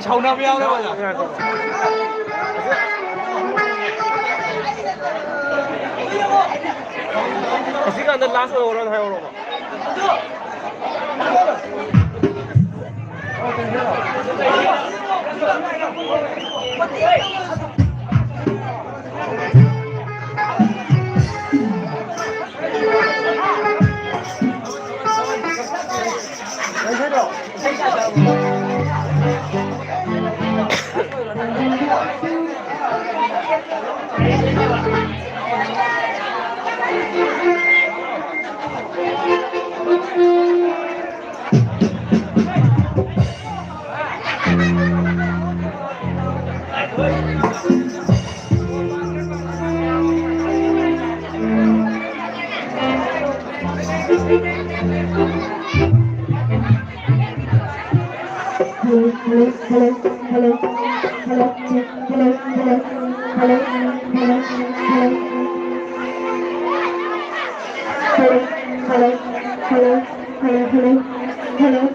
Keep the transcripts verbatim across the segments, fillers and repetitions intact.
ꯁꯥꯎꯅꯕ ꯌꯥꯎꯔꯦ ꯑꯣꯖꯥ꯫ ꯑꯁꯤ ꯀꯥꯟꯗ ꯂꯥꯁ ꯑꯣꯏꯍꯧꯔꯣꯅ ꯍꯥꯏꯍꯧꯔꯣꯕ꯫ Hello, hello, hello, hello, hello, check, hello, hello, hello, hello, hello, hello, hello, hello, hello, hello, hello.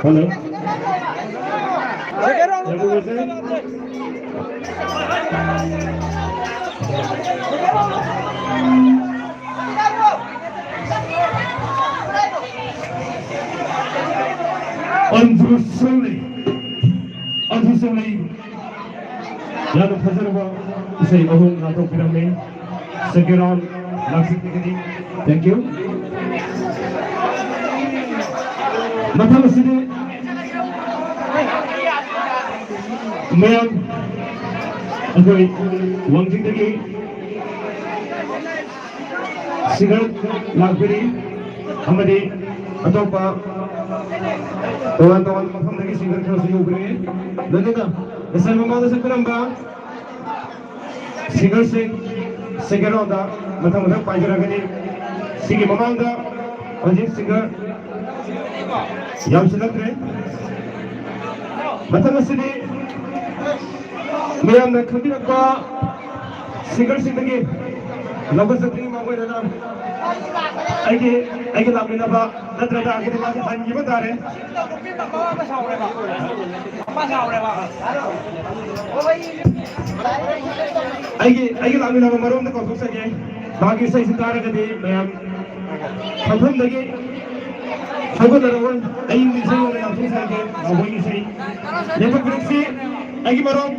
Hello. Unfortunately, unfortunately, ꯌꯥꯝꯅ ꯐꯖꯔꯕ ꯏꯁꯩ ꯑꯍꯨꯝ ꯉꯥꯛꯊꯣꯛꯄꯤꯔꯝꯃꯤ꯫ Second round ꯂꯥꯛꯆꯒꯅꯤ꯫ Thank you꯫ ꯃꯊꯪ ꯑꯁꯤꯗꯤ ꯃꯌꯥꯝ ꯑꯩꯈꯣꯏ ꯋꯥꯡꯖꯤꯡꯗꯒꯤ singer ꯂꯥꯛꯄꯤꯔꯤ ꯑꯃꯗꯤ ꯑꯇꯣꯞꯄ ꯇꯣꯉꯥꯟ ꯇꯣꯉꯥꯟꯕ ꯃꯐꯝꯗꯒꯤ singer ꯈꯔꯁꯨ ꯌꯧꯕꯤꯔꯛꯏ꯫ ꯂꯣꯏꯅꯅ ꯉꯁꯥꯏ ꯃꯃꯥꯡꯗ ꯁꯛꯄꯤꯔꯝꯕ singerꯁꯤꯡ second roundꯗ ꯃꯊꯪ ꯃꯊꯪ ꯄꯥꯏꯖꯔꯛꯀꯅꯤ꯫ ꯁꯤꯒꯤ ꯃꯃꯥꯡꯗ ꯍꯧꯖꯤꯛ singer ꯌꯥꯝꯁꯤꯜꯂꯛꯇ꯭ꯔꯦ꯫ ꯃꯊꯪ ꯑꯁꯤꯗꯤ ꯃꯌꯥꯝꯅ ꯈꯪꯕꯤꯔꯛꯄ singerꯁꯤꯡꯗꯒꯤ ꯂꯧꯈꯠꯆꯗ꯭ꯔꯤꯉꯩ ꯃꯥꯡꯑꯣꯏꯅꯅ ꯑꯩꯒꯤ, ꯑꯩꯒꯤ ꯂꯥꯛꯃꯤꯟꯅꯕ ꯅꯠꯇ꯭ꯔꯒ ꯑꯩꯒꯤ ꯃꯥꯒꯤ ꯍꯟꯈꯤꯕ ꯇꯥꯔꯦ꯫ ꯑꯩꯒꯤ, ꯑꯩꯒꯤ ꯂꯥꯛꯃꯤꯟꯅꯕ ꯃꯔꯣꯝꯗ ꯀꯧꯊꯣꯛꯆꯒꯦ꯫ ꯃꯥꯒꯤ ꯏꯁꯩꯁꯤ ꯇꯥꯔꯒꯗꯤ ꯃꯌꯥꯝ ꯐꯝꯐꯝꯗꯒꯤ ꯍꯧꯒꯠꯅꯔꯛꯑꯣꯏ꯫ ꯑꯩ ꯏꯁꯩ ꯑꯣꯏꯅ ꯉꯥꯛꯊꯣꯛꯆꯔꯒꯦ꯫ ꯃꯈꯣꯏꯒꯤ ꯏꯁꯩ ꯂꯦꯞꯊꯣꯛꯄꯤꯔꯛꯁꯤ꯫ ꯑꯩꯒꯤ ꯃꯔꯨꯞ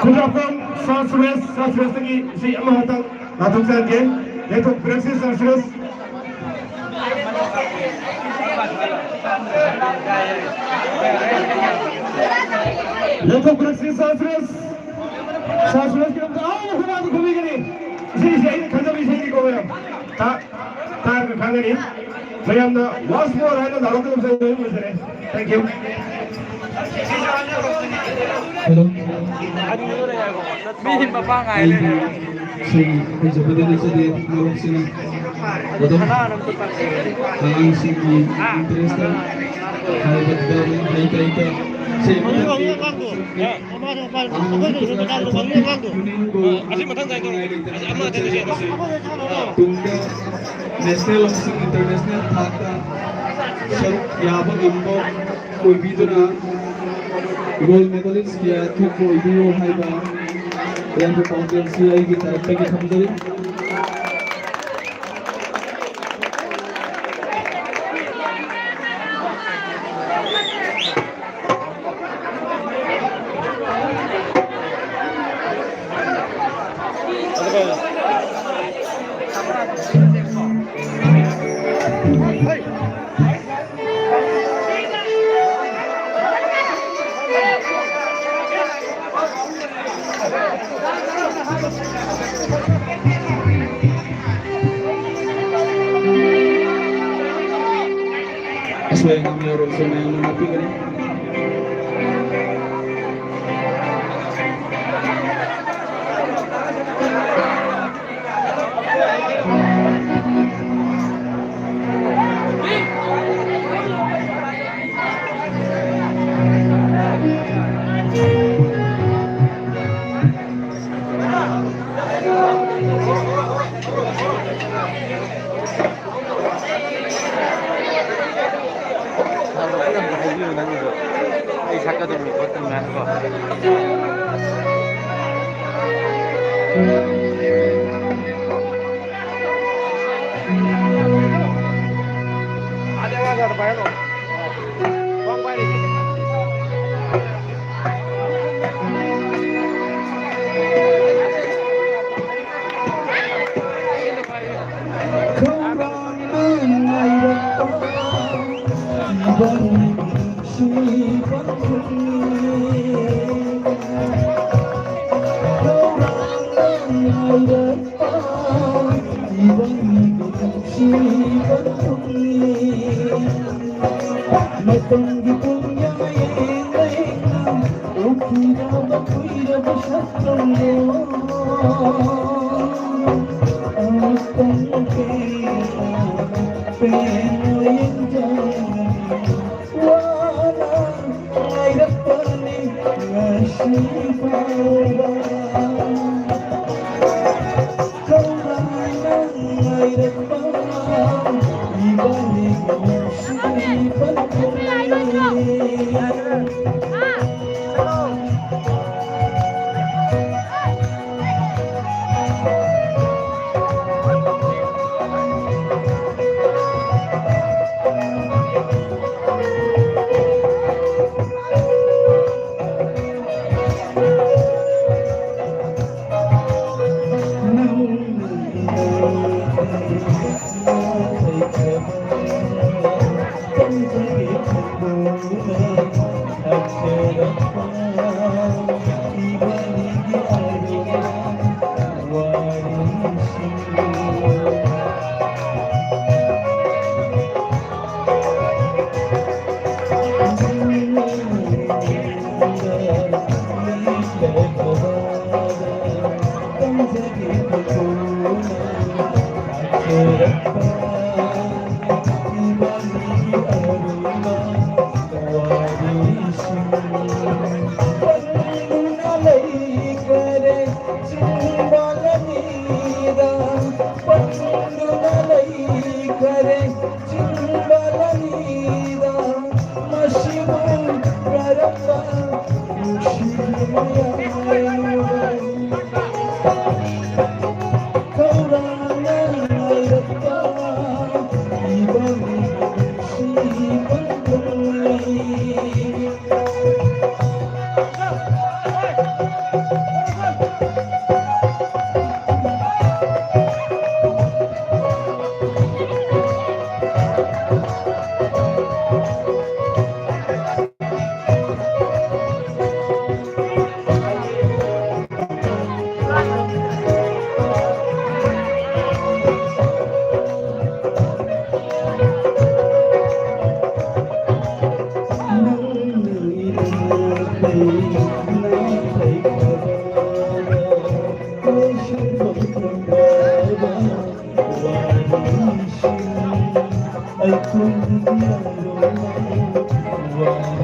ꯈꯨꯟꯗ꯭ꯔꯥꯛꯄꯝ ꯁꯥ ꯁꯨꯔꯦꯁ, ꯁꯥ ꯁꯨꯔꯦꯁꯇꯒꯤ ꯏꯁꯩ ꯑꯃꯈꯛꯇꯪ ꯉꯥꯛꯊꯣꯛꯆꯔꯒꯦ꯫ ꯂꯦꯞꯊꯣꯛꯄꯤꯔꯛꯁꯤ ꯁꯥ ꯁꯨꯔꯦꯁ꯫ ꯂꯦꯞꯊꯣꯛꯄꯤꯔꯛꯁꯤ ꯁꯥ ꯁꯨꯔꯦꯁ꯫ ꯁꯥ ꯁꯨꯔꯦꯁꯀꯤꯗꯃꯛꯇ ꯑꯥ, ꯈꯨꯕꯥꯛꯇ ꯈꯨꯕꯤꯒꯅꯤ꯫ ꯏꯁꯩꯁꯤ ꯑꯩꯅ ꯈꯟꯖꯕ ꯏꯁꯩꯅꯤꯀꯣ ꯃꯌꯥꯝ꯫ ꯇꯥ-, ꯇꯥꯔꯒ ꯈꯪꯒꯅꯤ꯫ ꯃꯌꯥꯝꯅ once more ꯍꯥꯏꯅ ꯂꯥꯎꯔꯛꯀꯗꯕꯁꯦ ꯑꯩ ꯂꯣꯏ ꯂꯣꯏꯖꯔꯦ꯫ Thank you꯫ Hello꯫ ꯃꯤ ꯃꯄꯥ ꯉꯥꯏ ꯑꯩꯗꯤ ꯂꯩꯔꯦ꯫ ꯏꯁꯩ ꯍꯩꯖꯕꯗꯤ ꯂꯩꯖꯗꯦ, ꯃꯔꯨꯞꯁꯤꯡ꯫ ꯑꯗꯨꯝ ꯑꯉꯥꯡꯁꯤꯡꯒꯤ interest ꯍꯥꯏꯕꯗ ꯑꯗꯨꯝ ꯂꯩꯇ ꯂꯩꯇ ꯁꯦꯝꯕ ꯑꯁꯤ ꯃꯊꯪ ꯇꯥꯏ ꯇꯧꯔꯣ꯫ ꯑꯁꯤ ꯑꯃ ꯑꯇꯩꯗꯨꯁꯨ ꯌꯥꯗꯧꯁꯦ꯫ ꯇꯨꯡꯗ national ꯑꯃꯁꯨꯡ international ꯊꯥꯛꯇ ꯁꯔꯨꯛ ꯌꯥꯕ ꯉꯝꯕ ꯑꯣꯏꯕꯤꯗꯨꯅ gold medalist ꯀꯌꯥ ꯊꯣꯛꯄ ꯑꯣꯏꯕꯤꯌꯨ ꯍꯥꯏꯕ ꯌꯥꯝꯅ ꯄꯥꯝꯖꯕꯁꯤ ꯑꯩꯒꯤ ꯇꯔꯞꯇꯒꯤ ꯊꯝꯖꯔꯤ꯫ ꯑꯁꯣꯏ ꯑꯉꯥꯝ ꯌꯥꯎꯔꯕꯁꯨ ꯃꯌꯥꯝꯅ ꯉꯥꯛꯄꯤꯒꯅꯤ꯫ ꯑꯩ ꯁꯛꯀꯗꯧꯔꯤ ꯈꯣꯠꯇꯧꯔꯤ ꯃꯌꯥꯝꯗꯣ꯫ ꯈꯧꯔꯥꯡꯅ ꯉꯥꯏꯔꯛꯄ ꯏꯕꯥꯅꯤꯒꯤ ꯅꯨꯡꯁꯤꯕ ꯈꯨꯗꯤꯡ꯫ ꯈꯧꯔꯥꯡꯅ ꯉꯥꯏꯔꯛꯄ ꯏꯕꯥꯅꯤꯒꯤ ꯅꯨꯡꯁꯤꯕ ꯈꯨꯗꯤꯡ꯫ ꯃꯇꯝꯒꯤ ꯄꯨꯡꯌꯥ ꯌꯦꯡꯅ ꯌꯦꯡꯅ ꯎꯈꯤꯗꯕ ꯀꯨꯏꯔꯕ ꯁꯛꯇꯝꯗꯣ ꯑꯃꯨꯛꯇꯪ ꯎꯒꯦ꯫ ꯋꯥꯅ ꯉꯥꯏꯔꯛꯄꯅꯤ ꯉꯁꯤ ꯐꯥꯎꯕ꯫ ꯈꯧꯔꯥꯡꯅ ꯉꯥꯏꯔꯛꯄ ꯏꯕꯥꯅꯤꯒꯤ ꯅꯨꯡꯁꯤꯕ ꯊꯨꯡꯂꯦ꯫ ꯑꯩꯈꯣꯏꯒꯤ ꯑꯔꯣꯏꯕ ꯋꯥꯔꯤꯁꯤꯡ꯫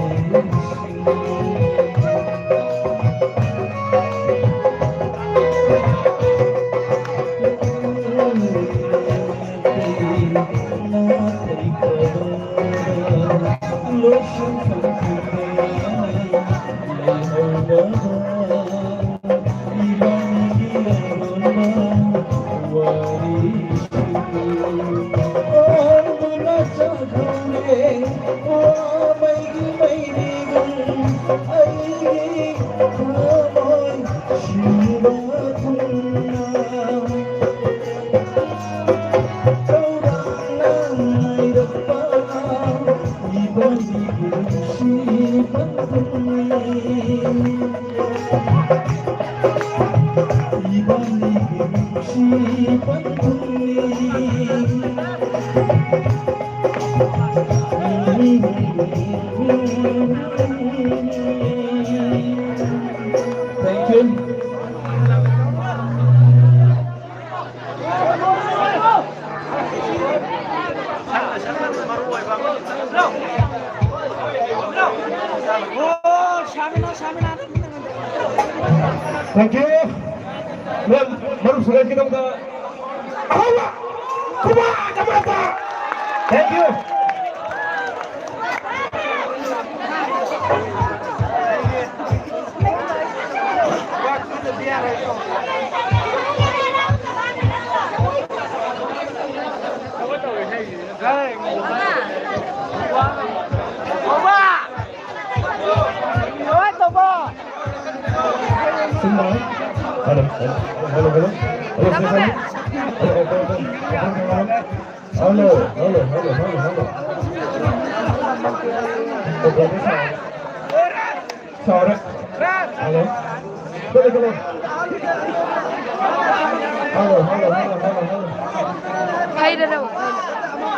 Thank you. Thank you. ꯃꯔꯨꯞ, ꯃꯔꯨꯞ ꯁꯨꯔꯦꯁꯀꯤꯗꯃꯛꯇ ꯑꯍꯧꯕ ꯈꯨꯕꯥꯛ ꯑꯃ ꯄꯥ꯫ Thank you. Hello, hello, hello, hello. Hello, hello, hello, hello. Hello. Hello. Hello, hello, hello, hello. Hello, hello, hello, hello, hello. ꯍꯩꯔꯔꯕ?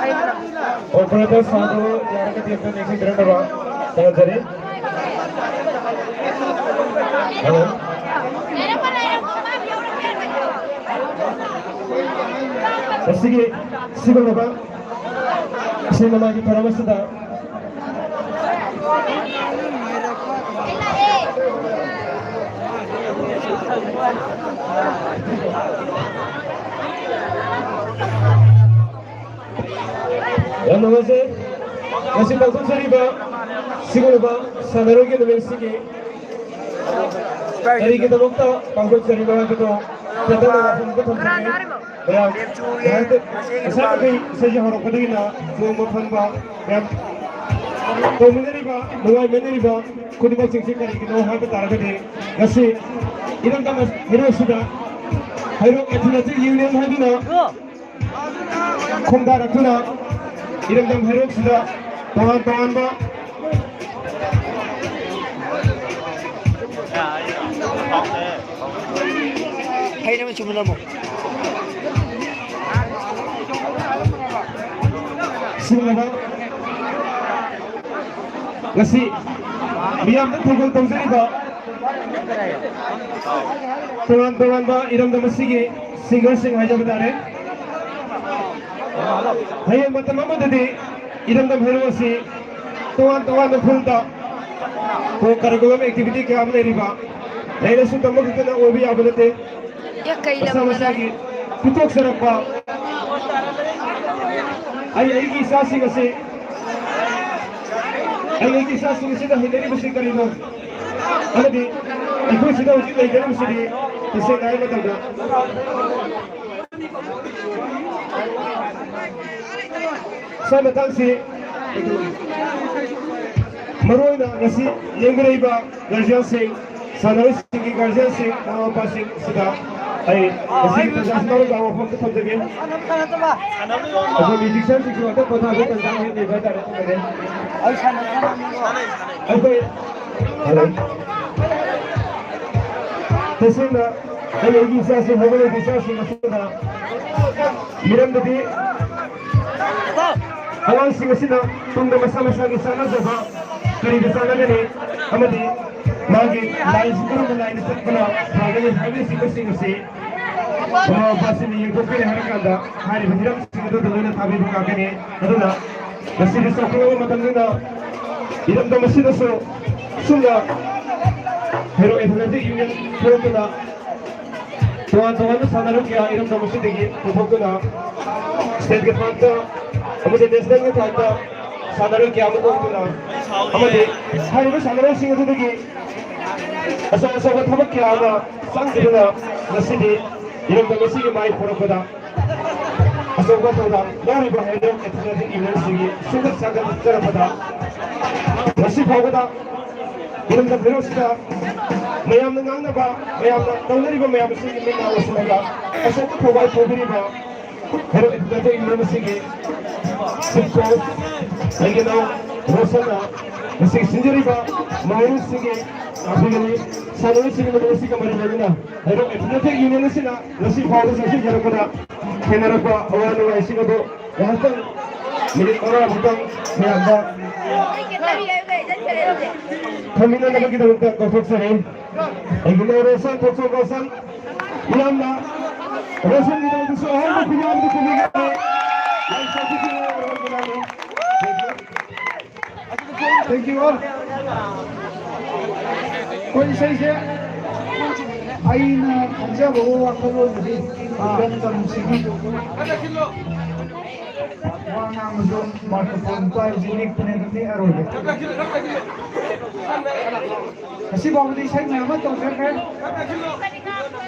ꯍꯩꯔꯔꯕ? Operator sound ꯌꯥꯔꯒꯗꯤ ꯑꯝꯇ ꯅꯤꯡꯁꯤꯡꯕꯤꯔꯝꯅꯕ ꯇꯧꯖꯔꯤ꯫ Hello. ꯉꯁꯤꯒꯤ ꯁꯤꯒꯨꯝꯂꯕ ꯏꯁꯩ ꯅꯣꯡꯃꯥꯏꯒꯤ ꯊꯧꯔꯝ ꯑꯁꯤꯗ ꯌꯥꯝ ꯅꯨꯡꯉꯥꯏꯖꯩ꯫ ꯉꯁꯤ ꯄꯥꯡꯊꯣꯛꯆꯔꯤꯕ ꯁꯤꯒꯨꯝꯂꯕ ꯁꯥꯟꯅꯔꯣꯏꯒꯤ ꯅꯨꯃꯤꯠꯁꯤꯒꯤ ꯀꯔꯤꯒꯤꯗꯃꯛꯇ ꯄꯥꯡꯊꯣꯛꯆꯔꯤꯕ ꯍꯥꯏꯕꯗꯣ ꯇꯦꯟꯇꯛꯅ ꯋꯥꯐꯝ ꯑꯃ ꯊꯝꯖꯒꯦ꯫ ꯃꯌꯥꯝ ꯉꯁꯥꯏ ꯃꯈꯩ ꯏꯁꯩꯁꯦ ꯍꯧꯔꯛꯄꯗꯒꯤꯅ ꯆꯣꯡꯕ ꯐꯟꯕ ꯃꯌꯥꯝ ꯇꯧꯃꯤꯟꯅꯔꯤꯕ, ꯅꯨꯡꯉꯥꯏꯃꯤꯟꯅꯔꯤꯕ ꯈꯨꯗꯤꯡꯃꯛꯁꯤꯡꯁꯤ ꯀꯔꯤꯒꯤꯅꯣ ꯍꯥꯏꯕ ꯇꯥꯔꯒꯗꯤ, ꯉꯁꯤ ꯏꯔꯝꯗꯝ ꯍꯩꯔꯣꯛꯁꯤꯗ ꯍꯩꯔꯣꯛ Athletic Union ꯍꯥꯏꯗꯨꯅ ꯈꯣꯡꯗꯥꯔꯛꯇꯨꯅ ꯏꯔꯝꯗꯝ ꯍꯩꯔꯣꯛꯁꯤꯗ ꯇꯣꯉꯥꯟ ꯇꯣꯉꯥꯟꯕ ꯍꯩꯅꯕ ꯆꯨꯝꯅ ꯅꯝꯃꯣ꯫ ꯁꯤꯒꯨꯝꯂꯕ ꯉꯁꯤ ꯃꯤꯌꯥꯝꯗ ꯊꯧꯒꯜ ꯇꯧꯖꯔꯤꯕ ꯇꯣꯉꯥꯟ ꯇꯣꯉꯥꯟꯕ ꯏꯔꯝꯗꯝ ꯑꯁꯤꯒꯤ ꯁꯤꯡꯒꯔꯁꯤꯡ ꯍꯥꯏꯖꯕ ꯇꯥꯔꯦ꯫ ꯍꯌꯦꯡ ꯃꯇꯝ ꯑꯃꯗꯗꯤ ꯏꯔꯝꯗꯝ ꯍꯩꯔꯣꯛ ꯑꯁꯤ ꯇꯣꯉꯥꯟ ꯇꯣꯉꯥꯟꯕ ꯐꯤꯜꯗ ꯀꯣ ꯀꯔꯤꯀꯨꯂꯝ ꯑꯦꯛꯇꯤꯚꯤꯇꯤ ꯀꯌꯥ ꯑꯃ ꯂꯩꯔꯤꯕ, ꯂꯥꯏꯔꯤꯛ ꯂꯥꯏꯁꯨ ꯇꯝꯕ ꯈꯛꯇꯅ ꯑꯣꯏꯕ ꯌꯥꯕ ꯅꯠꯇꯦ꯫ ꯃꯁꯥ ꯃꯁꯥꯒꯤ ꯄꯨꯊꯣꯛꯆꯔꯛꯄ ꯑꯩ ꯑꯩꯒꯤ ꯏꯆꯥꯁꯤꯡ ꯑꯁꯤ ꯑꯩ ꯑꯩꯒꯤ ꯏꯆꯥꯁꯤꯡ ꯑꯁꯤꯗ ꯍꯩꯅꯔꯤꯕꯁꯤ ꯀꯔꯤꯅꯣ? ꯑꯃꯗꯤ ꯑꯩꯈꯣꯏ ꯁꯤꯗ ꯍꯧꯖꯤꯛ ꯂꯩꯅꯔꯤꯕꯁꯤꯗꯤ ꯇꯁꯦꯡꯅ ꯍꯥꯏꯕ ꯃꯇꯝꯗ ꯁ꯭ꯋꯥꯏ ꯃꯇꯥꯡꯁꯤ ꯃꯔꯨꯑꯣꯏꯅ ꯉꯁꯤ ꯌꯦꯡꯕꯤꯔꯛꯏꯕ ꯒꯥꯔꯖꯤꯌꯟꯁꯤꯡ, ꯁꯥꯟꯅꯔꯣꯏꯁꯤꯡꯒꯤ ꯒꯥꯔꯖꯤꯌꯟꯁꯤꯡ, ꯃꯃꯥ ꯃꯄꯥꯁꯤꯡ ꯁꯤꯗ ꯑꯩ ꯉꯁꯤꯒꯤ ꯇꯥꯟꯖꯥꯁꯤ ꯃꯔꯨꯞ ꯃꯄꯥꯡ ꯋꯥꯐꯝ ꯑꯝꯇ ꯊꯝꯖꯒꯦ꯫ ꯑꯩꯈꯣꯏ ꯃ꯭ꯌꯨꯖꯤꯁꯤꯌꯥꯟꯁꯤꯡꯁꯨ ꯉꯥꯛꯇ ꯄꯣꯊꯥꯕ ꯇꯥꯟꯖꯥ ꯑꯣꯏꯅ ꯂꯩꯕ ꯍꯥꯏꯇꯥꯔꯦ꯫ ꯑꯩꯈꯣꯏ ꯍꯜꯂꯣ꯫ ꯇꯁꯦꯡꯅ ꯑꯩ ꯑꯩꯒꯤ ꯏꯆꯥꯁꯤꯡ, ꯍꯧꯒꯠꯂꯛꯏꯕ ꯏꯆꯥꯁꯤꯡ ꯑꯁꯤꯅ ꯃꯤꯔꯝꯗꯗꯤ ꯑꯉꯥꯡꯁꯤꯡ ꯑꯁꯤꯅ ꯇꯨꯡꯗ ꯃꯁꯥ ꯃꯁꯥꯒꯤ ꯆꯥꯟꯅꯖꯕ ꯀꯔꯤꯗ ꯆꯥꯟꯅꯒꯅꯤ ꯑꯃꯗꯤ ꯂꯥꯏꯟꯁꯤ ꯀꯔꯝꯕ ꯂꯥꯏꯟꯗ ꯆꯠꯄꯅ ꯐꯒꯅꯤ ꯍꯥꯏꯕꯅꯆꯤꯡꯕꯁꯤꯡ ꯑꯁꯤ ꯃꯃꯥ ꯃꯄꯥꯁꯤꯡꯅ ꯌꯦꯡꯊꯣꯛꯄꯤꯔꯦ ꯍꯥꯏꯔꯀꯥꯟꯗ ꯍꯥꯏꯔꯤꯕ ꯍꯤꯔꯝꯁꯤꯡ ꯑꯗꯨꯗ ꯂꯣꯏꯅ ꯇꯥꯕꯤꯕ ꯉꯥꯛꯀꯅꯤ꯫ ꯑꯗꯨꯅ ꯉꯁꯤꯗꯤ ꯆꯥꯎꯈꯠꯂꯕ ꯃꯇꯝꯅꯤꯅ ꯏꯔꯝꯗꯝ ꯑꯁꯤꯗꯁꯨ ꯁꯨꯝꯅ ꯍꯦꯔꯣ ꯑꯦꯊꯂꯦꯇꯤꯛ ꯌꯨꯅꯤꯌꯟ ꯊꯣꯛꯂꯛꯇꯨꯅ ꯇꯣꯉꯥꯟ ꯇꯣꯉꯥꯟꯕ ꯁꯥꯟꯅꯔꯣꯏ ꯀꯌꯥ ꯏꯔꯝꯗꯝ ꯑꯁꯤꯗꯒꯤ ꯄꯨꯊꯣꯛꯇꯨꯅ ꯁ꯭ꯇꯦꯠꯀꯤ ꯊꯥꯛꯇ ꯑꯃꯗꯤ ꯅꯦꯁꯅꯦꯜꯒꯤ ꯊꯥꯛꯇ ꯁꯥꯟꯅꯔꯣꯏ ꯀꯌꯥ ꯑꯃ ꯊꯣꯛꯇꯨꯅ ꯑꯃꯗꯤ ꯍꯥꯏꯔꯤꯕ ꯁꯥꯟꯅꯔꯣꯏꯁꯤꯡ ꯑꯗꯨꯗꯒꯤ ꯑꯆꯧ ꯑꯆꯧꯕ ꯊꯕꯛ ꯀꯌꯥ ꯑꯃ ꯆꯪꯈꯤꯗꯨꯅ ꯉꯁꯤꯗꯤ ꯏꯔꯝꯗꯝ ꯑꯁꯤꯒꯤ ꯃꯥꯏ ꯄꯨꯔꯛꯄꯗ ꯑꯆꯧꯕ ꯊꯧꯗꯥꯡ ꯂꯧꯔꯤꯕ ꯍꯦꯔꯣ ꯑꯦꯊꯂꯦꯇꯤꯛ ꯌꯨꯅꯤꯌꯟꯁꯤꯒꯤ ꯁꯦꯝꯒꯠ ꯁꯥꯒꯠꯆꯔꯛꯄꯗ ꯉꯁꯤ ꯐꯥꯎꯕꯗ ꯏꯔꯝꯗꯝ ꯍꯦꯔꯣꯁꯤꯗ ꯃꯌꯥꯝꯅ ꯉꯥꯡꯅꯕ, ꯃꯌꯥꯝꯅ ꯇꯧꯅꯔꯤꯕ ꯃꯌꯥꯝ ꯑꯁꯤꯒꯤ ꯃꯤꯠ ꯅꯥ ꯎꯁꯤꯜꯂꯒ ꯑꯆꯧꯕ ꯊꯧꯒꯜ ꯄꯨꯕꯤꯔꯤꯕ ꯍꯦꯔꯣ ꯑꯦꯊꯂꯦꯇꯤꯛ ꯌꯨꯅꯤꯌꯟ ꯑꯁꯤꯒꯤ ꯆꯤꯐ ꯀꯣꯆ ꯑꯩꯒꯤ ꯏꯅꯥꯎ ꯔꯣꯁꯟꯅ ꯉꯁꯤ ꯁꯤꯟꯖꯔꯤꯕ ꯃꯍꯩꯔꯣꯏꯁꯤꯡꯒꯤ ꯑꯩꯈꯣꯏꯒꯤ ꯁꯥꯟꯅꯔꯣꯏꯁꯤꯡꯒꯤ ꯅꯨꯃꯤꯠ ꯑꯁꯤꯒ ꯃꯔꯤ ꯂꯩꯅꯅ ꯍꯦꯔꯣ ꯑꯦꯊꯂꯦꯇꯤꯛ ꯌꯨꯅꯤꯌꯟ ꯑꯁꯤꯅ ꯉꯁꯤ ꯐꯥꯎꯕ ꯆꯠꯁꯤꯟꯖꯔꯛꯄꯗ ꯊꯦꯡꯅꯔꯛꯄ ꯑꯋꯥ ꯅꯨꯡꯉꯥꯏꯁꯤꯡ ꯑꯗꯨ ꯉꯥꯏꯍꯥꯛꯇꯪ ꯃꯤꯅꯤꯠ ꯃꯉꯥꯃꯨꯛꯇꯪ ꯃꯌꯥꯝꯗ ꯊꯝꯃꯤꯟꯅꯅꯕꯒꯤꯗꯃꯛꯇ ꯀꯧꯊꯣꯛꯆꯔꯤ꯫ ꯑꯩꯒꯤ ꯂꯧꯔꯦ ꯁꯟ ꯊꯣꯛꯆꯣꯛ ꯁꯟ ꯏꯌꯥꯝꯕ ꯔꯣꯁꯟꯒꯤꯗꯃꯛꯇꯁꯨ ꯑꯍꯥꯟꯕ ꯈꯨꯗꯣꯜ ꯑꯃ ꯄꯤꯕꯤꯒꯦ꯫ Thank you all. ꯑꯩꯈꯣꯏ ꯏꯁꯩꯁꯦ ꯑꯩꯅ ꯈꯟꯖꯕ ꯋꯥꯈꯜꯂꯣꯟꯗꯗꯤ ꯏꯔꯝꯗꯝꯁꯤꯒꯤ ꯋꯥ ꯉꯥꯡꯕꯁꯨ ꯃꯥꯏꯀ꯭ꯔꯣꯐꯣꯟ ꯄꯥꯏꯕꯁꯤ ꯅꯤꯛꯄꯅꯦ, ꯑꯗꯨꯝ ꯅꯤꯛꯑꯔꯣꯏꯒꯦ꯫ ꯉꯁꯤ ꯐꯥꯎꯕꯗꯤ ꯏꯁꯩ ꯃꯌꯥꯝ ꯑꯃ ꯇꯧꯖꯈ꯭ꯔꯦ꯫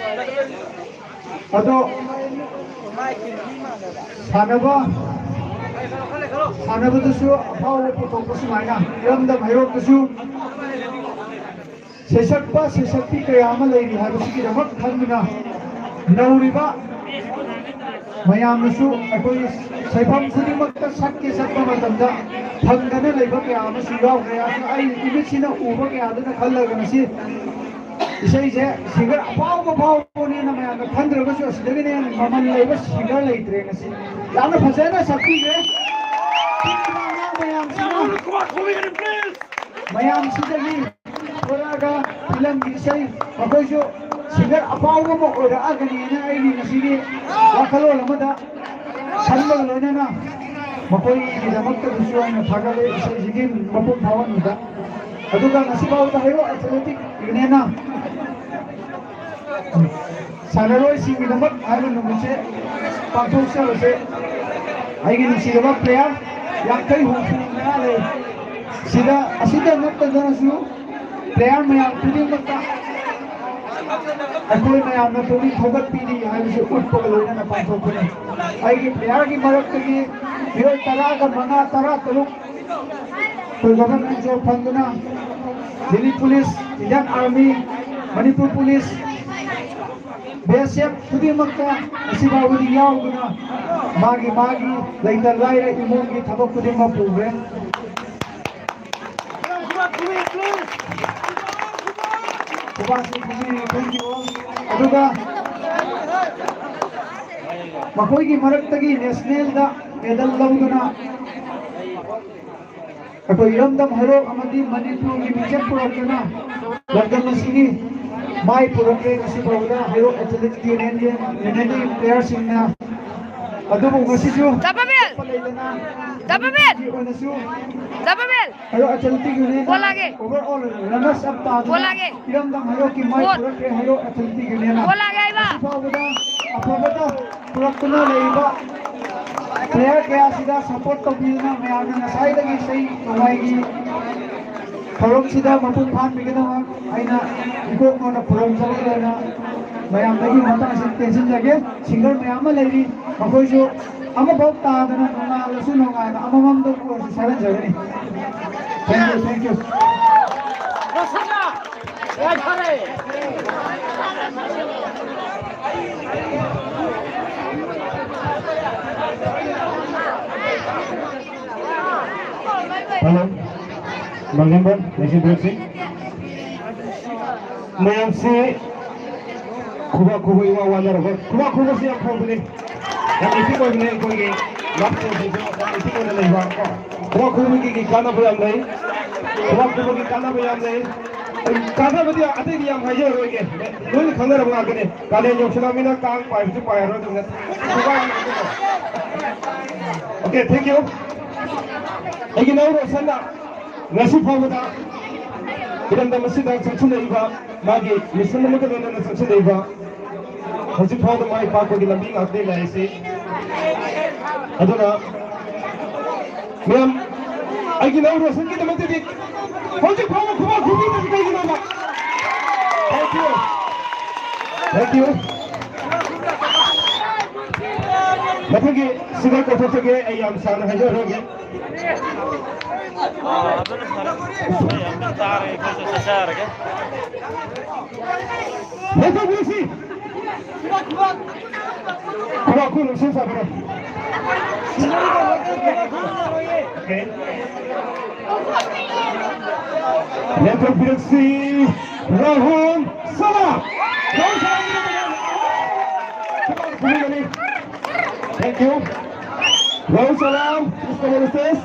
ꯑꯗꯣ ꯁꯥꯟꯅꯕ, ꯁꯥꯟꯅꯕꯗꯁꯨ ꯑꯐꯥꯎꯕ ꯄꯨꯊꯣꯛꯄ ꯁꯨꯃꯥꯏꯅ ꯏꯔꯝꯗꯝ ꯍꯩꯔꯣꯛꯇꯁꯨ ꯁꯩꯁꯛꯄ ꯁꯩꯁꯛꯄꯤ ꯀꯌꯥ ꯑꯃ ꯂꯩꯔꯤ ꯍꯥꯏꯕꯁꯤꯒꯤꯗꯃꯛ ꯈꯟꯗꯨꯅ ꯅꯧꯔꯤꯕ ꯃꯌꯥꯝꯅꯁꯨ ꯑꯩꯈꯣꯏ ꯁꯩꯐꯝ ꯈꯨꯗꯤꯡꯃꯛꯇ ꯁꯛꯀꯦ ꯆꯠꯄ ꯃꯇꯝꯗ ꯐꯪꯗꯅ ꯂꯩꯕ ꯀꯌꯥ ꯑꯃꯁꯨ ꯌꯥꯎꯈ꯭ꯔꯦ꯫ ꯑꯗꯨꯅ ꯑꯩ ꯏꯃꯤꯠꯁꯤꯅ ꯎꯕ ꯀꯌꯥꯗꯨꯅ ꯈꯜꯂꯒ ꯉꯁꯤ ꯏꯁꯩꯁꯦ ꯁꯤꯡꯒꯔ ꯑꯐꯥꯎꯕ ꯐꯥꯎꯕꯅꯦꯅ ꯃꯌꯥꯝꯅ ꯈꯟꯗ꯭ꯔꯒꯁꯨ ꯑꯁꯤꯗꯒꯤꯅ ꯍꯦꯟꯅ ꯃꯃꯜ ꯂꯩꯕ ꯁꯤꯡꯒꯔ ꯂꯩꯇ꯭ꯔꯦ꯫ ꯉꯁꯤ ꯌꯥꯝꯅ ꯐꯖꯅ ꯁꯛꯄꯤꯈ꯭ꯔꯦ꯫ ꯄꯤꯛꯏꯕ ꯑꯉꯥꯡ ꯃꯌꯥꯝꯁꯤꯅ ꯃꯌꯥꯝꯁꯤꯗꯒꯤ ꯊꯣꯔꯛꯑꯒ ꯐꯤꯂꯝꯒꯤ ꯏꯁꯩ ꯃꯈꯣꯏꯁꯨ ꯁꯤꯡꯒꯔ ꯑꯐꯥꯎꯕ ꯑꯃ ꯑꯣꯏꯔꯛꯑꯒꯅꯤꯅ ꯑꯩꯒꯤ ꯉꯁꯤꯒꯤ ꯋꯥꯈꯜꯂꯣꯟ ꯑꯃꯗ ꯈꯟꯕꯒ ꯂꯣꯏꯅꯅ ꯃꯈꯣꯏꯒꯤꯗꯃꯛꯇꯗꯁꯨ ꯑꯩꯅ ꯊꯥꯒꯠꯂꯦ ꯏꯁꯩꯁꯤꯒꯤ ꯃꯄꯨꯡ ꯐꯥꯍꯟꯕꯗ꯫ ꯑꯗꯨꯒ ꯉꯁꯤ ꯐꯥꯎꯕꯗ ꯍꯩꯔꯣꯛ ꯑꯦꯊꯂꯦꯇꯤꯛ ꯌꯨꯅꯤꯌꯟꯅ ꯁꯥꯟꯅꯔꯣꯏꯁꯤꯡꯒꯤꯗꯃꯛ ꯍꯥꯏꯕ ꯅꯨꯃꯤꯠꯁꯦ ꯄꯥꯡꯊꯣꯛꯆꯕꯁꯦ ꯑꯩꯒꯤ ꯅꯨꯡꯁꯤꯔꯕ ꯄ꯭ꯂꯦꯌꯥꯔ ꯌꯥꯡꯈꯩ ꯍꯨꯝꯐꯨ ꯃꯌꯥ ꯂꯩ꯫ ꯁꯤꯗ ꯑꯁꯤꯗ ꯅꯠꯇꯗꯅꯁꯨ ꯄ꯭ꯂꯦꯌꯥꯔ ꯃꯌꯥꯝ ꯈꯨꯗꯤꯡꯃꯛꯇ ꯑꯩꯈꯣꯏ ꯃꯌꯥꯝꯅ ꯄꯨꯛꯅꯤꯡ ꯊꯧꯒꯠꯄꯤꯔꯤ ꯍꯥꯏꯕꯁꯤ ꯎꯠꯄꯒ ꯂꯣꯏꯅꯅ ꯄꯥꯡꯊꯣꯛꯄꯅꯤ꯫ ꯑꯩꯒꯤ ꯄ꯭ꯂꯦꯌꯥꯔꯒꯤ ꯃꯔꯛꯇꯒꯤ ꯃꯤꯑꯣꯏ ꯇꯔꯥꯒ ꯃꯉꯥ, ꯇꯔꯥ ꯇꯔꯨꯛ ꯑꯩꯈꯣꯏ ꯒꯚꯔꯟꯃꯦꯟ ꯖꯣꯕ ꯐꯪꯗꯨꯅ Delhi police, Indian army, Manipur police, B S F ꯈꯨꯗꯤꯡꯃꯛꯇ ꯉꯁꯤ ꯐꯥꯎꯕꯗꯤ ꯌꯥꯎꯗꯨꯅ ꯃꯥꯒꯤ ꯃꯥꯒꯤ ꯂꯩꯇ ꯂꯥꯏꯔ ꯏꯃꯨꯡꯒꯤ ꯊꯕꯛ ꯈꯨꯗꯤꯡꯃꯛ ꯄꯨꯈ꯭ꯔꯦ꯫ ꯈꯨꯕꯥꯛꯁꯤ ꯈꯨꯕꯤꯔꯤ, thank you all꯫ ꯑꯗꯨꯒ ꯃꯈꯣꯏꯒꯤ ꯃꯔꯛꯇꯒꯤ ꯅꯦꯁꯅꯦꯜꯗ ꯃꯦꯗꯜ ꯂꯧꯗꯨꯅ ꯑꯩꯈꯣꯏ ꯏꯔꯝꯗꯝ ꯍꯩꯔꯣꯛ ꯑꯃꯗꯤ ꯃꯅꯤꯄꯨꯔꯒꯤ ꯃꯤꯡꯆꯠ ꯄꯨꯔꯛꯇꯨꯅ ꯂꯝꯗꯝ ꯑꯁꯤꯒꯤ ꯃꯥꯏ ꯄꯨꯔꯛꯂꯦ꯫ ꯉꯁꯤ ꯐꯥꯎꯕꯗ ꯍꯩꯔꯣꯛ ꯑꯦꯊꯂꯦꯇꯤꯛ ꯌꯨꯅꯤꯌꯟꯒꯤ, ꯌꯨꯅꯤꯌꯟꯒꯤ ꯄ꯭ꯂꯦꯌꯔꯁꯤꯡꯅ ꯑꯗꯨꯕꯨ ꯉꯁꯤꯁꯨ ꯗꯕꯜ ꯕꯦꯜ! ꯂꯦꯞꯄ ꯂꯩꯇꯅ ꯗꯕꯜ ꯕꯦꯜ! ꯑꯣꯏꯅꯁꯨ ꯗꯕꯜ ꯕꯦꯜ! ꯍꯩꯔꯣꯛ ꯑꯦꯊꯂꯦꯇꯤꯛ ꯌꯨꯅꯤꯌꯟ ꯕꯣꯜ ꯂꯥꯛꯑꯦ! ꯑꯣꯚꯔ ꯑꯣꯜ ꯔꯅꯔꯁ ꯑꯞ ꯇꯥꯗꯨꯅ ꯕꯣꯜ ꯂꯥꯛꯑꯦ! ꯏꯔꯝꯗꯝ ꯍꯩꯔꯣꯛꯀꯤ ꯃꯥꯏ ꯕꯣꯜ! ꯄꯨꯔꯛꯂꯦ ꯍꯩꯔꯣꯛ ꯑꯦꯊꯂꯦꯇꯤꯛ ꯌꯨꯅꯤꯌꯟꯅ꯫ ꯕꯣꯜ ꯂꯥꯛꯑꯦ ꯍꯥꯏꯕ! ꯉꯁꯤ ꯐꯥꯎꯕꯗ ꯑꯐꯕꯇ ꯄꯨꯔꯛꯇꯨꯅ ꯂꯩꯔꯤꯕ ꯄ꯭ꯂꯦꯌꯔ ꯀꯌꯥꯁꯤꯗ ꯁꯄꯣꯔꯠ ꯇꯧꯕꯤꯗꯨꯅ ꯃꯌꯥꯝꯅ ꯉꯁꯥꯏꯗꯒꯤ ꯏꯁꯩ ꯅꯣꯡꯃꯥꯏꯒꯤ ꯊꯧꯔꯝꯁꯤꯗ ꯃꯄꯨꯡ ꯐꯥꯍꯟꯕꯤꯒꯗꯕ ꯑꯩꯅ ꯏꯀꯣꯛ ꯅꯣꯟꯅ ꯈꯨꯔꯨꯝꯖꯔꯤ꯫ ꯑꯗꯨꯅ ꯃꯌꯥꯝꯗꯒꯤ ꯃꯇꯥꯡꯁꯤ ꯇꯦꯟꯁꯤꯟꯖꯒꯦ꯫ ꯁꯤꯡꯒꯔ ꯃꯌꯥꯝ ꯑꯃ ꯂꯩꯔꯤ, ꯃꯈꯣꯏꯁꯨ ꯑꯃꯐꯥꯎ ꯇꯥꯗꯅ ꯅꯣꯡꯉꯥꯜꯂꯁꯨ ꯅꯣꯡꯉꯥꯟꯅ ꯑꯃꯃꯝꯗ ꯑꯣꯏꯔꯁꯨ ꯁꯛꯍꯟꯖꯒꯅꯤ꯫ Thank you, thank you꯫ Hello, ꯃꯥꯂꯦꯝꯕꯝ, ꯂꯩꯁꯦꯝꯕꯝ ꯁꯤꯡ꯫ ꯃꯌꯥꯝꯁꯤ ꯈꯨꯕꯥꯛ ꯈꯨꯕ ꯏꯋꯥ ꯋꯥꯅꯔꯕ꯫ ꯈꯨꯕꯥꯛ ꯈꯨꯕꯁꯤ ꯌꯥꯝ ꯐꯕꯅꯤ, ꯌꯥꯝ effective ꯑꯣꯏꯕꯅꯤ꯫ ꯑꯩꯈꯣꯏꯒꯤ ꯂꯞ ꯇꯧꯕꯁꯨ ꯌꯥꯝ effective ꯑꯣꯏꯅ ꯂꯩꯕ ꯀꯣ꯫ ꯈꯨꯕꯥꯛ ꯈꯨꯕꯒꯤ ꯀꯥꯟꯅꯕ ꯌꯥꯝ ꯂꯩ꯫ ꯈꯨꯕꯥꯛ ꯈꯨꯕꯒꯤ ꯀꯥꯟꯅꯕ ꯌꯥꯝ ꯂꯩ꯫ ꯀꯥꯟꯅꯕꯗꯤ ꯑꯇꯩꯗꯤ ꯌꯥꯝ ꯍꯥꯏꯖꯔꯔꯣꯏꯒꯦ, ꯂꯣꯏꯅ ꯈꯪꯅꯔꯕ ꯉꯥꯛꯇꯅꯤ꯫ ꯀꯥꯂꯦꯟ ꯌꯧꯁꯤꯜꯂꯛꯑꯃꯤꯅ ꯀꯥꯡ ꯄꯥꯏꯕꯁꯨ ꯄꯥꯏꯔꯔꯣꯏ ꯑꯗꯨꯝꯅ꯫ Okay, thank you. ꯑꯩꯒꯤ ꯅꯥꯎ ꯔꯣꯁꯟꯅ ꯉꯁꯤ ꯐꯥꯎꯕꯗ ꯏꯔꯝꯗꯝ ꯑꯁꯤꯗ ꯆꯪꯁꯤꯜꯂꯛꯏꯕ, ꯃꯥꯒꯤ mission ꯑꯃꯒ ꯂꯣꯏꯅꯅ ꯆꯪꯁꯤꯜꯂꯛꯏꯕ, ꯍꯧꯖꯤꯛ ꯐꯥꯎꯗ ꯃꯥꯏ ꯄꯥꯛꯄꯒꯤ ꯂꯝꯕꯤ ꯉꯥꯛꯇ ꯂꯥꯛꯏꯁꯤ꯫ ꯑꯗꯨꯅ ꯃꯌꯥꯝ, ꯑꯩꯒꯤ ꯅꯥꯎ ꯔꯣꯁꯟꯒꯤꯗꯃꯛꯇꯗꯤ ꯍꯧꯖꯤꯛ ꯐꯥꯎꯕ ꯈꯨꯕꯥꯛ ꯈꯨꯕꯤꯗ꯭ꯔꯤꯁꯤ ꯀꯩꯒꯤꯅꯣꯕ? Thank you. Thank you. ꯃꯊꯪꯒꯤ ꯁꯤꯗ ꯀꯧꯊꯣꯛꯆꯒꯦ, ꯑꯩ ꯌꯥꯝ ꯁꯥꯡꯅ ꯍꯥꯏꯖꯔꯔꯣꯏꯒꯦ꯫ ꯑꯗꯨꯅ ꯐꯔꯦ꯫ ꯑꯩ ꯑꯝꯇ ꯆꯥꯔꯒꯦ, ꯑꯩꯈꯣꯏꯁꯨ ꯆꯥꯛ ꯆꯥꯔꯒꯦ꯫ ꯂꯦꯞꯊꯣꯛꯄꯤꯔꯁꯤ꯫ ꯈꯨꯕꯥꯛ ꯈꯨꯅꯨ ꯁꯦꯝ ꯁꯥꯕꯤꯔꯣ꯫ Okay. ꯂꯦꯞꯊꯣꯛꯄꯤꯔꯁꯤ꯫ Rahul Salam. Rahul Salam. ꯈꯨꯕꯥꯛ ꯈꯨꯕꯤꯒꯅꯤ꯫ Thank you. Rahul Salam, please come on stage.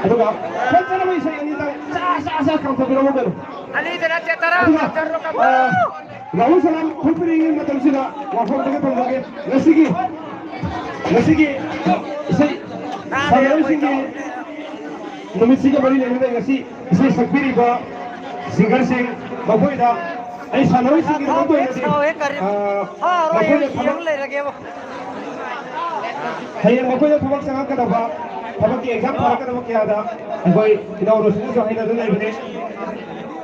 ꯑꯗꯨꯒ ꯐꯖꯅ ꯏꯁꯩ ꯑꯅꯤꯇꯪ ꯆꯥ ꯆꯥ ꯆꯥ ꯀꯥꯝꯊꯣꯛꯄꯤꯔꯝꯃꯣ ꯀꯩꯅꯣ꯫ ꯑꯅꯤꯗ ꯅꯠꯇꯦ, ꯇꯔꯥ ꯑꯗꯨꯒ, ꯇꯔꯨꯛ ꯑ, ꯔꯥꯍꯨꯜ ꯁꯂꯥꯝ ꯈꯨꯠꯄꯤꯔꯤꯉꯩ ꯃꯇꯝꯁꯤꯗ ꯋꯥꯐꯝꯗꯒ ꯊꯝꯖꯒꯦ꯫ ꯉꯁꯤꯒꯤ, ꯉꯁꯤꯒꯤ ꯏꯁꯩ ꯁꯥꯟꯅꯔꯣꯏꯁꯤꯡꯒꯤ ꯅꯨꯃꯤꯠꯁꯤꯒ ꯃꯔꯤ ꯂꯩꯅꯅ ꯉꯁꯤ ꯏꯁꯩ ꯁꯛꯄꯤꯔꯤꯕ singerꯁꯤꯡ, ꯃꯈꯣꯏꯗ ꯑꯩ ꯁꯥꯟꯅꯔꯣꯏꯁꯤꯡꯒꯤꯗꯃꯛꯇ ꯑꯣꯏꯅꯗꯤ, ꯑ, ꯃꯈꯣꯏꯗ ꯊꯕꯛ ꯍꯌꯦꯡ ꯃꯈꯣꯏꯗ ꯊꯕꯛ ꯆꯪꯉꯛꯀꯗꯕ, ꯊꯕꯛꯀꯤ exam ꯊꯥꯔꯛꯀꯗꯕ ꯀꯌꯥꯗ ꯑꯩꯈꯣꯏ ꯏꯅꯥꯎ ꯔꯣꯁꯟꯒꯤꯁꯨ ꯍꯥꯏꯅꯗꯨꯅ ꯂꯩꯕꯅꯤ꯫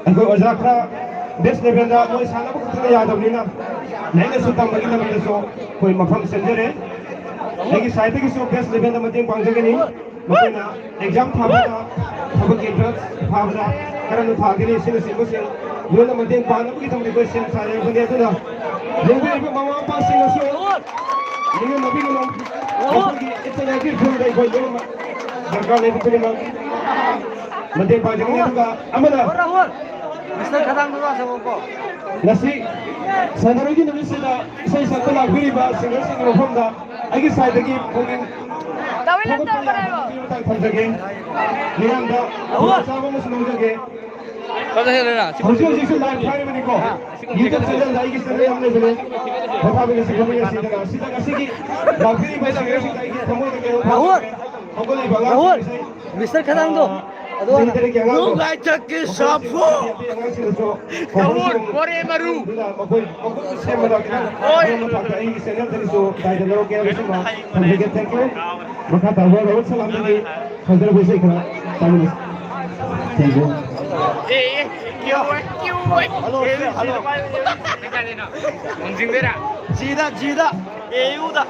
ꯑꯩꯈꯣꯏ ꯑꯣꯖꯥ ꯈꯔ best elevenꯗ ꯃꯣꯏ ꯁꯥꯟꯅꯕ ꯈꯛꯇꯅ ꯌꯥꯗꯕꯅꯤꯅ, ꯂꯥꯏꯔꯤꯛ ꯂꯥꯏꯁꯨ ꯇꯝꯕꯒꯤ ꯂꯝꯗꯁꯨ ꯑꯩꯈꯣꯏ ꯃꯐꯝ ꯁꯦꯝꯖꯔꯦ꯫ ꯑꯩꯒꯤ sideꯇꯒꯤꯁꯨ best elevenꯗ ꯃꯇꯦꯡ ꯄꯥꯡꯖꯒꯅꯤ꯫ ꯃꯈꯣꯏꯅ exam ꯊꯥꯕꯗ, ꯊꯕꯛꯀꯤ entrance ꯊꯥꯕꯗ ꯀꯔꯝꯅ ꯊꯥꯒꯅꯤ, ꯑꯁꯤꯅꯆꯤꯡꯕꯁꯤꯡ ꯂꯣꯏꯅ ꯃꯇꯦꯡ ꯄꯥꯡꯅꯕꯒꯤꯗꯃꯛ ꯑꯩꯈꯣꯏ ꯁꯦꯝ ꯁꯥꯖꯔꯕꯅꯤ꯫ ꯑꯗꯨꯅ ꯂꯦꯡꯕꯤꯔꯤꯕ ꯃꯃꯥ ꯃꯄꯥꯁꯤꯡꯅꯁꯨ ꯅꯤꯡꯍꯟꯅꯕꯤꯒꯅꯨ, ꯃꯈꯣꯏꯒꯤ ꯏꯟꯇꯔꯅꯦꯠꯀꯤ ꯐꯤꯕꯝꯗ ꯑꯩꯈꯣꯏ ꯂꯣꯏꯅꯃꯛ ꯗꯔꯀꯥꯔ ꯂꯩꯕ ꯈꯨꯗꯤꯡꯃꯛ ꯃꯇꯦꯡ ꯄꯥꯡꯖꯒꯅꯤ꯫ ꯑꯗꯨꯒ ꯑꯃꯅ ꯃꯤꯁꯇꯔ ꯈꯗꯥꯡꯗ ꯋꯥ ꯁꯛꯑꯣꯀꯣ꯫ ꯉꯁꯤ ꯁꯥꯟꯅꯔꯣꯏꯒꯤ ꯅꯨꯃꯤꯠꯁꯤꯗ ꯏꯁꯩ ꯁꯛꯄ ꯂꯥꯛꯄꯤꯔꯤꯕ singerꯁꯤꯡꯒꯤ ꯃꯐꯝꯗ ꯑꯩꯒꯤ sideꯇꯒꯤ ꯄꯨꯛꯅꯤꯡ ꯊꯧꯒꯠꯄ ꯌꯥꯕ ꯃꯇꯦꯡ ꯃꯇꯦꯡ ꯊꯝꯖꯒꯦ꯫ ꯃꯤꯌꯥꯝꯗ ꯈꯨꯗꯣꯡꯆꯥꯕ ꯑꯃꯁꯨ ꯂꯧꯖꯒꯦ꯫ ꯐꯖꯅ ꯍꯦꯜꯂꯦꯅ꯫ ꯍꯧꯖꯤꯛ ꯍꯧꯖꯤꯛꯁꯨ ꯂꯥꯏꯚ ꯊꯥꯔꯤꯕꯅꯤꯀꯣ꯫ ꯌꯨꯇ꯭ꯌꯨꯕ ꯆꯦꯅꯦꯜꯗ ꯑꯩꯒꯤ ꯆꯦꯅꯦꯜ ꯑꯃ ꯂꯩꯕꯅꯦ꯫ ꯄꯣꯊꯥꯕꯤꯔꯁꯤ, ꯄꯣꯊꯥꯕꯤꯔꯁꯤ꯫ ꯁꯤꯗ ꯉꯁꯤꯒꯤ ꯂꯥꯛꯄꯤꯔꯤꯕ ꯁꯤꯡꯒꯔꯁꯤꯡꯗ ꯑꯩꯒꯤ ꯊꯃꯣꯏꯗꯒꯤ ꯔꯥꯍꯨꯜ! ꯍꯧꯒꯠꯂꯛꯏꯕ ꯔꯥꯍꯨꯜ! ꯑꯉꯥꯡꯁꯤꯡ ꯑꯁꯤ, ꯃꯤꯁꯇꯔ ꯈꯗꯥꯡꯗꯣ! ꯑꯗꯣ ꯆꯍꯤ ꯇꯔꯦꯠꯀꯤ ꯑꯉꯥꯡꯁꯤꯡ ꯑꯁꯤ, ꯅꯨꯡꯉꯥꯏꯊꯛꯀꯤ ꯁꯥꯐꯨ! ꯑꯉꯥꯡꯁꯤꯡꯗꯁꯨ ꯔꯥꯍꯨꯜ! ꯃꯣꯔꯦ ꯃꯔꯨ! ꯑꯗꯨꯅ ꯃꯈꯣꯏ ꯃꯈꯣꯏ ꯁꯦꯝꯕꯗ ꯈꯤꯇꯪ ꯍꯣꯏ! ꯑꯗꯣꯝ ꯃꯊꯛꯇ ꯑꯩꯒꯤ ꯆꯦꯅꯦꯜꯗꯒꯤꯁꯨ ꯗꯥꯏꯗ ꯂꯧꯔꯛꯀꯦ ꯍꯥꯏꯕꯁꯤꯃ ꯊꯝꯖꯒꯦ꯫ Thank you꯫ ꯃꯈꯥ ꯇꯥꯕ ꯔꯥꯍꯨꯜ ꯁꯂꯥꯝꯗꯒꯤ ꯐꯖꯔꯕ ꯏꯁꯩ ꯈꯔ ꯇꯥꯃꯤꯟꯅꯁꯤ꯫ Thank you꯫ ꯑꯦ, ꯑꯦ, ꯀ꯭ꯌꯨ, ꯀ꯭ꯌꯨ, ꯍꯜꯂꯣ, ꯍꯜꯂꯣ꯫ ꯀꯥꯏꯗꯩꯅꯣ? ꯋꯥꯡꯖꯤꯡꯗꯩꯔꯥ? ꯖꯤꯗ, ꯖꯤꯗ, ꯑꯦ ꯌꯨꯗ꯫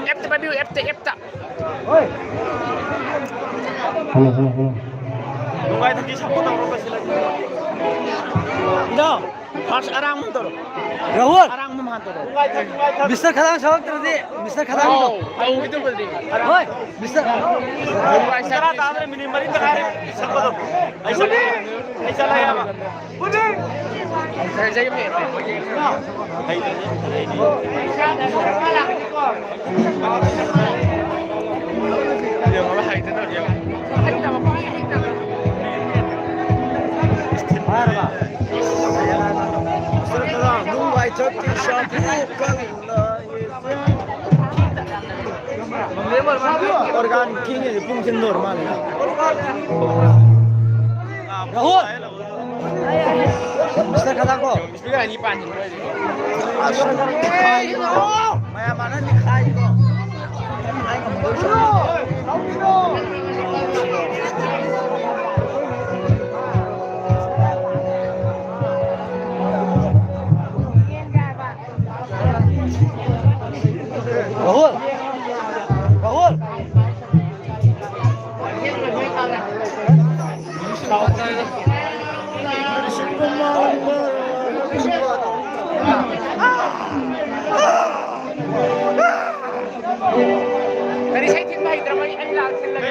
ꯑꯦꯞꯇ ꯄꯥꯏꯕꯤꯌꯨ, ꯑꯦꯞꯇ, ꯑꯦꯞꯇ꯫ Hello, hello, hello. ꯅꯨꯡꯉꯥꯏꯊꯛꯀꯤ ꯁꯥꯐꯨ ꯇꯧꯔꯣ, ꯀꯩꯁꯨ ꯂꯩꯇꯦ꯫ ꯏꯇꯥꯎ, ꯐꯥꯔꯁ ꯑꯔꯥꯡꯕ ꯑꯃ ꯇꯧꯔꯣ꯫ ꯔꯥꯍꯨꯜ! ꯑꯔꯥꯡꯕ ꯑꯃ ꯍꯥꯟꯅ ꯇꯧꯔꯣ꯫ ꯅꯨꯡꯉꯥꯏꯊꯛ, ꯅꯨꯡꯉꯥꯏꯊꯛ꯫ ꯃꯤꯁꯇꯔ ꯈꯗꯥꯡ ꯁꯥꯎꯔꯛꯇ꯭ꯔꯗꯤ, ꯃꯤꯁꯇꯔ ꯈꯗꯥꯡꯗꯣ꯫ ꯑꯧ, ꯇꯧꯕꯤꯗꯨꯕꯨꯗꯤ꯫ ꯍꯣꯏ, ꯃꯤꯁꯇꯔ꯫ ꯄꯨꯡ ꯇꯔꯥ ꯇꯥꯗ꯭ꯔꯦ, ꯃꯤꯅꯤꯠ ꯃꯔꯤꯇ ꯉꯥꯏꯔꯦ ꯁꯛꯄꯗꯣ꯫ ꯑꯩ ꯆꯠꯂꯦ, ꯑꯩ ꯆꯠꯂꯦ ꯍꯥꯏꯕ꯫ Organ king ꯄꯨꯡ ꯊꯤꯟꯗꯧꯔ ꯃꯥꯜꯂꯦ꯫ ꯔꯥꯍꯨꯜ! ꯃꯤꯁꯇꯔ ꯈꯗꯥꯡ ꯀꯣ꯫ ꯃꯌꯥꯝ ꯃꯥꯟꯅ ꯅꯤꯈꯥꯏꯀꯣ꯫ ꯔꯥꯍꯨꯜ! ꯔꯥꯍꯨꯜ! ꯀꯔꯤ ꯏꯁꯩ ꯊꯤꯟꯕ ꯍꯩꯇ꯭ꯔꯕ? ꯑꯩ, ꯑꯩ ꯂꯥꯛ ꯊꯤꯜꯂꯒꯦ꯫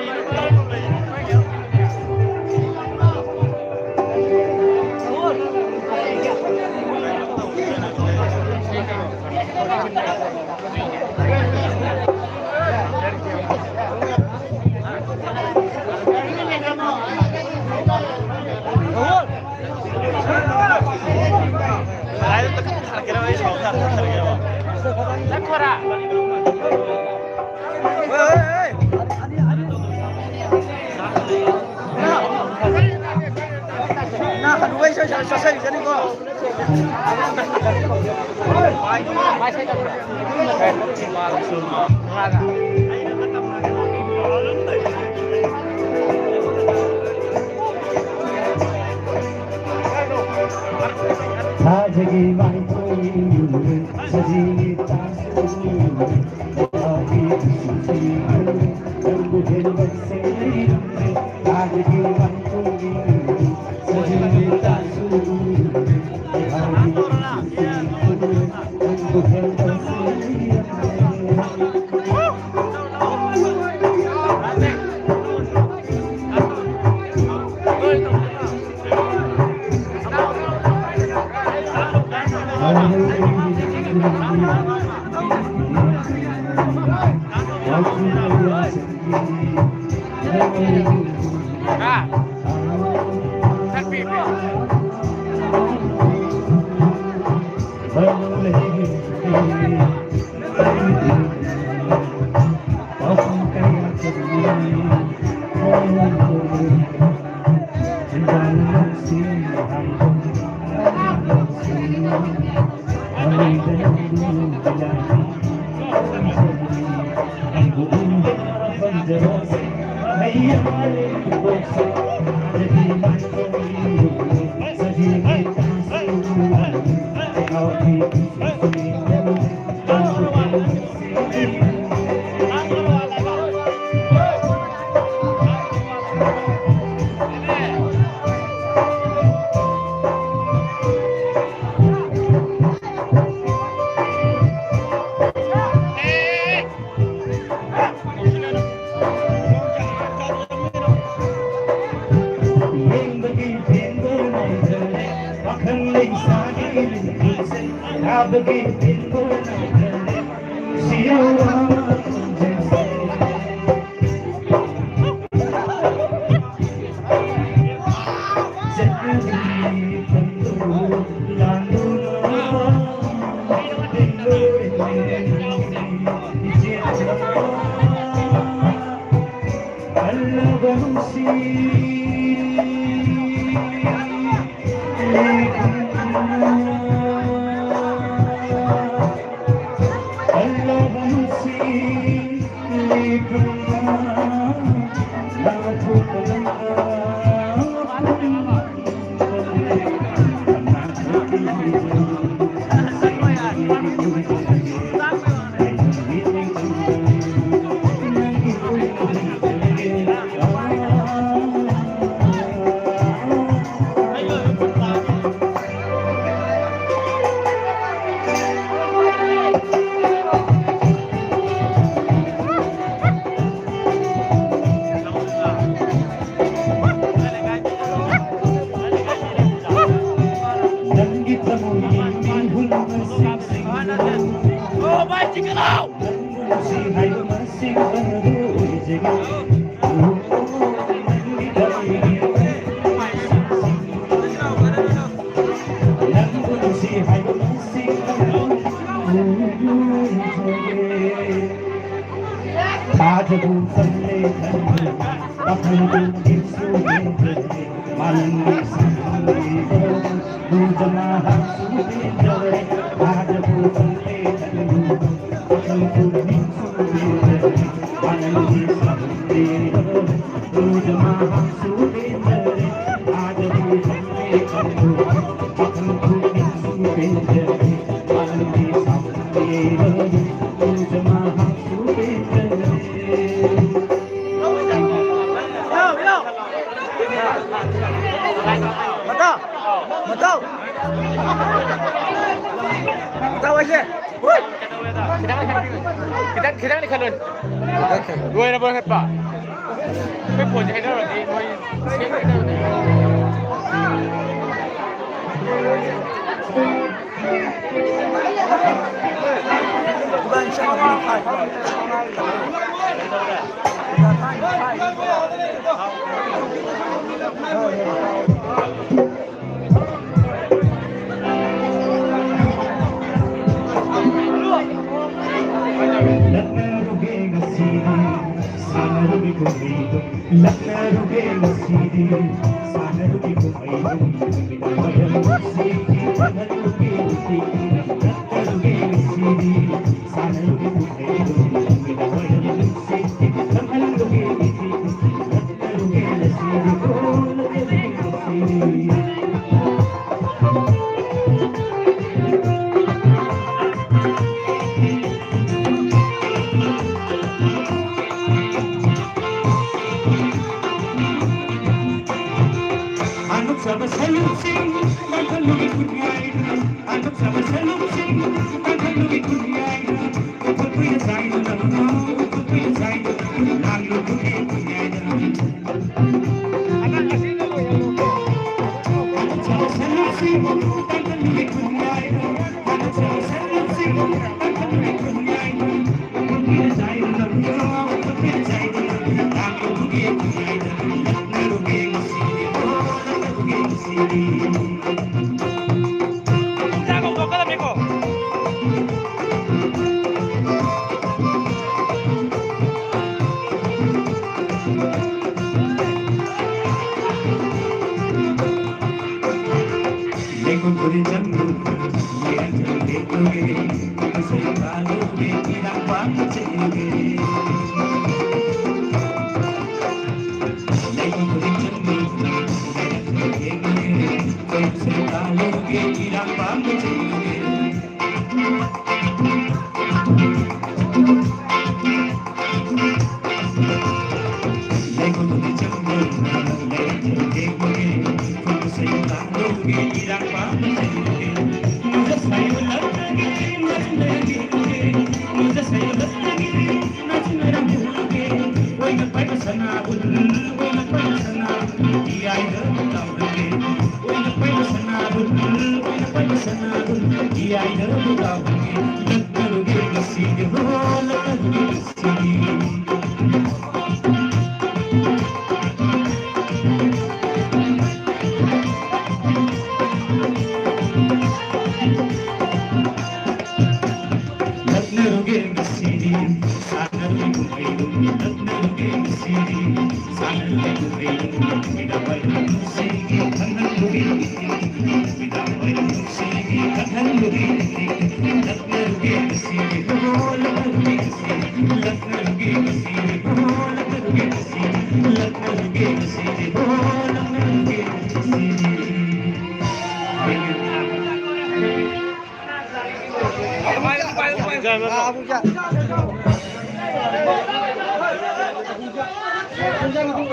ꯊꯥꯖꯒꯤ ꯃꯥꯏꯊꯣꯡ ꯁꯖꯤꯒꯤ ꯇꯥꯁꯨ ꯅꯪꯕꯨ ꯍꯦꯟꯕ ꯁꯦꯡꯂꯩꯔꯝꯃꯦ꯫ ꯊꯥꯖꯒꯤ ꯃꯥꯏꯊꯣꯡ ꯁꯖꯤꯒꯤ ꯇꯥꯁꯨ ꯅꯪꯕꯨ ꯍꯦꯟꯕ ꯁꯦꯡꯂꯩꯔꯝꯃꯦ꯫ ꯌꯦꯡꯕꯒꯤ ꯄꯦꯟꯕ ꯅꯥꯏꯗ꯭ꯔꯦ, ꯄꯥꯈꯪ ꯂꯩꯁꯥꯒꯤ ꯂꯤꯟꯗꯨꯁꯦ, ꯇꯥꯕꯒꯤ ꯄꯦꯟꯕ ꯅꯥꯏꯗ꯭ꯔꯦ, ꯁꯤꯌꯧꯔꯕ ꯈꯣꯟꯖꯦꯜꯁꯦ꯫ ꯆꯠꯅꯕꯤ ꯇꯝꯗꯨ ꯂꯥꯟꯗꯨꯅ ꯂꯦꯡꯂꯣꯏꯅꯦ ꯏꯆꯦꯜ꯫ ꯑꯜꯂꯕ ꯅꯨꯡꯁꯤ ꯂꯦꯡꯗꯨꯅ ꯅꯪꯒꯤ ꯊꯃꯣꯏꯒꯤ ꯃꯤꯍꯨꯟ ꯃꯁꯤꯡ ꯁꯤꯡꯗꯨ, ꯅꯪꯕꯨ ꯅꯨꯡꯁꯤ ꯍꯥꯏꯕ ꯃꯁꯤꯡ ꯈꯪꯗꯨ ꯑꯣꯏꯖꯒꯦ꯫ ꯅꯪꯕꯨ ꯅꯨꯡꯁꯤ ꯍꯥꯏꯕ ꯃꯁꯤꯡ ꯈꯪꯗꯨ ꯑꯣꯏꯖꯒꯦ꯫ ꯊꯥꯖꯕꯨ ꯆꯪꯂꯦ ꯈꯟꯗꯨꯅ ꯄꯥꯈꯪ ꯄꯨꯛꯅꯤꯡꯁꯨ ꯄꯦꯟꯖꯔꯦ꯫ ꯃꯥꯂꯪꯒꯤ ꯁꯛꯂꯤꯕ ꯅꯣꯡꯖꯃꯥ ꯍꯥꯞꯁꯨ ꯄꯦꯟꯖꯔꯦ꯫ ꯊꯥꯖꯕꯨ ꯆꯪꯂꯦ ꯈꯟꯗꯨꯅ ꯄꯥꯈꯪ ꯄꯨꯛꯅꯤꯡꯁꯨ ꯄꯦꯟꯖꯔꯦ꯫ ꯃꯥꯂꯪꯒꯤ ꯁꯛꯂꯤꯕ ꯅꯣꯡꯖꯃꯥ ꯍꯥꯞꯁꯨ ꯄꯦꯟꯖꯔꯦ꯫ ꯊꯥꯖꯕꯨ ꯆꯪꯂꯦ ꯈꯟꯗꯨꯅ ꯄꯥꯈꯪ ꯄꯨꯛꯅꯤꯡꯁꯨ ꯄꯦꯟꯖꯔꯦ꯫ ꯃꯥꯂꯪꯒꯤ ꯁꯛꯂꯤꯕ ꯅꯣꯡꯖꯃꯥ ꯍꯥꯞꯁꯨ ꯄꯦꯟꯖꯔꯦ꯫ ꯃꯇꯥꯎ! ꯃꯇꯥꯎ! ꯃꯇꯥꯎ ꯑꯩꯁꯦ! ꯈꯤꯇꯪ, ꯈꯤꯇꯪ ꯂꯩꯈꯠꯂꯨ꯫ ꯂꯣꯏꯔꯕ ꯍꯦꯠꯄ? ꯑꯩꯈꯣꯏ ꯐꯣꯟꯁꯦ ꯍꯩꯗꯧꯔꯗꯤ ꯃꯣꯏ ꯁꯦꯝ ꯍꯩꯗꯧꯔꯗꯤ꯫ ꯂꯥꯛꯅꯔꯨꯒꯦ ꯉꯁꯤꯗꯤ ꯁꯥꯟꯅꯔꯨꯒꯦ ꯀꯨꯝꯍꯩꯗꯣ꯫ ꯂꯥꯛꯅꯔꯨꯒꯦ ꯉꯁꯤꯗꯤ ꯁꯥꯟꯅꯔꯨꯒꯦ ꯀꯨꯝꯍꯩꯗꯣ꯫ ꯅꯨꯃꯤꯗꯥꯡ ꯋꯥꯏꯔꯝ ꯅꯨꯡꯁꯤꯠꯀꯤ ꯈꯪꯍꯜꯂꯨꯒꯦ ꯅꯨꯄꯤ꯫ ꯂꯥꯛꯅꯔꯨꯒꯦ ꯉꯁꯤꯗꯤ ꯁꯥꯟꯅꯔꯨꯒꯦ ꯀꯨꯝꯍꯩꯗꯣ꯫ ꯅꯨꯃꯤꯗꯥꯡ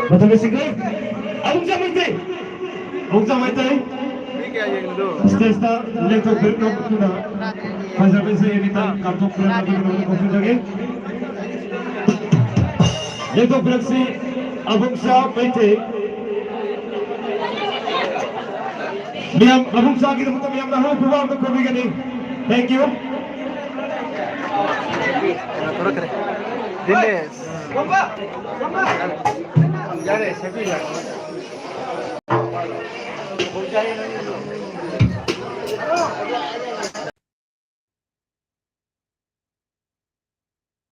ꯃꯊꯪꯒꯤ ꯁꯤꯡꯒꯔ ꯑꯕꯨꯡꯆꯥ ꯃꯩꯇꯩ꯫ ꯑꯕꯨꯡꯆꯥ ꯃꯩꯇꯩ꯫ ꯁ꯭ꯇꯦꯖꯇ ꯂꯦꯞꯊꯣꯛꯄꯤꯔꯛꯅꯕ ꯐꯖꯕꯁꯦ ꯑꯦꯅꯤ ꯇꯥꯏꯝ ꯀꯥꯞꯊꯣꯛꯄꯤꯔꯛꯅꯕꯒꯤꯗꯃꯛꯇ ꯈꯣꯝꯖꯤꯟꯖꯒꯦ꯫ ꯂꯦꯞꯊꯣꯛꯄꯤꯔꯛꯁꯤ ꯑꯕꯨꯡꯆꯥ ꯃꯩꯇꯩ꯫ ꯃꯌꯥꯝ ꯑꯕꯨꯡꯆꯥꯒꯤꯗꯃꯛꯇ ꯃꯌꯥꯝꯅ ꯍꯔꯥꯎ ꯈꯨꯕꯥꯝꯗ ꯈꯨꯕꯤꯒꯅꯤ꯫ Thank you꯫ ꯊꯣꯔꯛꯈ꯭ꯔꯦ꯫ ꯗꯤꯅꯦꯁ꯫